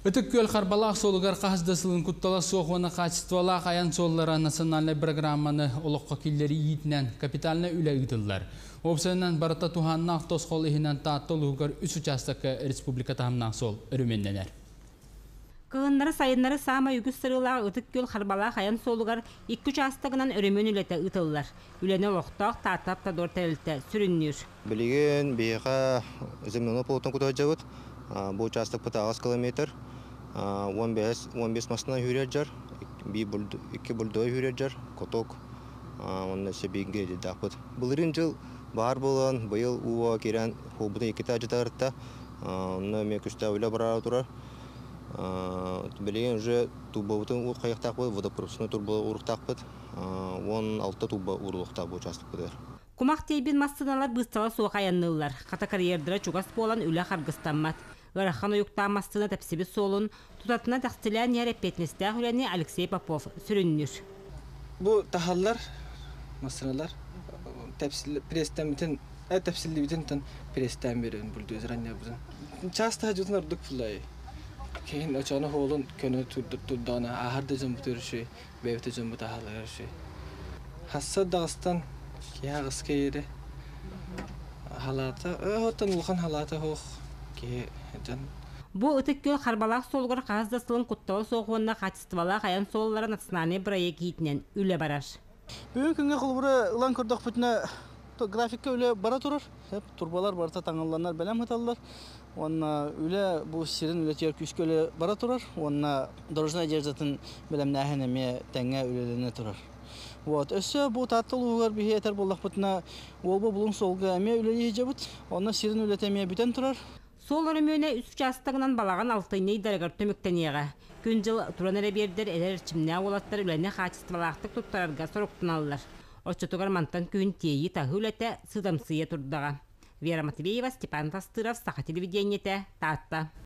Ытык Күөл Харбалаах суолугар хаһыс да сылын куттала суох уонна хаачыстыбалаах айан суоллара национальнай бырагыраамманы олоххо киллэрии иитинэн капитальнай үлэ ыытыллар. Уопсайынан барыта туһааннаах тосхол иһинэн Таатта улууһугар үс учаастакка республика таһымнаах суол өрөмүөннэнэр. Кыһыннары-сайыннары саамай үгүс сырыылаах Ытык Күөл Харбалаах айан суолугар икки учаастагынан өрөмүөн үлэтэ ыытыллар. Үлэни олохтоох Таатта Автодор тэрилтэ сүрүннүүр. Билигин биһиэхэ земляной полотно кутуһадьабыт. Бу учаастакпыт 8 километр. 15 15 массыына үүрэр дьар, икки бульдой үүрэр дьар, каток уонна өссө биир грейдердаахпыт. Былырыын дьыл баар буолан, быйыл ууга киирэн хуолбутун иккитэ адьытарытта. Онно эмиэ күстээх үлэ бараары турар. Билигин уже турбабытын хайыахтаахпыт, водопроводной турба уруктаахпыт. 16 турба уурулуохтаах бу учаастакпытыгар. Кумах тиэйбит массыыналар быыстала суох айанныыллар. Хата карьердара чугас буолан үлэ харгыстаммат. Ыарахан уйуктаах массыына тэпсибит суолун тутатына тэхсилээн иһэр эппиэтинэстээх үлэни Алексей Попов сүрүннүүр. Бу таһаллар массыыналар пресстэммитин тэпсиллибитин тан престээн биэрэн бульдозер анньабытын. Часто дьутун ордук фулай. Кейин очону хоолун көнө турдаҕына ааһар да дьон бутур үчүгэй, бэйэбит да дьон бутаһалар үчүгэй. Хасса даҕыстан киһи аҕыска иэри халаата, оттон улахан халаата суох киһи дьон. Бу Ытык Күөл Харбалаах суолугар хаһыс да сылын куттала суох уонна хаачыстыбалаах айан суоллара национальнай бырайыак иитинэн үлэ барар. Бүгүн күҥҥэ холобура ылан көрдөхпүтүнэ графикка үлэ бара турар. Турбалар барыта таҥылланар бэлэм сыталлар. Уонна үлэ бу сирин үлэтигэр күүскэ үлэ бара турар. Уонна дорожнай одеждатын бэлэмнээһин эмиэ тэҥҥэ үлэлэнэ турар. Вот. Өссө бу Таатта улууһугар биһи этэр буоллахпытына, Уолба Булуҥ суолга эмиэ үлэлии сылдьабыт. Онно сирин үлэтэ эмиэ бүтэн турар. Суол өрөмүөнэ үс учаастагынан балаҕан алтынньы ыйдарыгар түмүктэниэҕэ. Күн-дьыл туран эрэ биэрдэр эдэр эрчимнээх уолаттар үлэни хаачыстыбалаахтык туттарарга соруктаналлар. Оччотугар мантан күһүн тиэйии-таһыы үлэтэ сыыдамсыйа турдаҕа. Вера Матвеева, Степан Тастыров, Саха телевидениетэ, Таатта.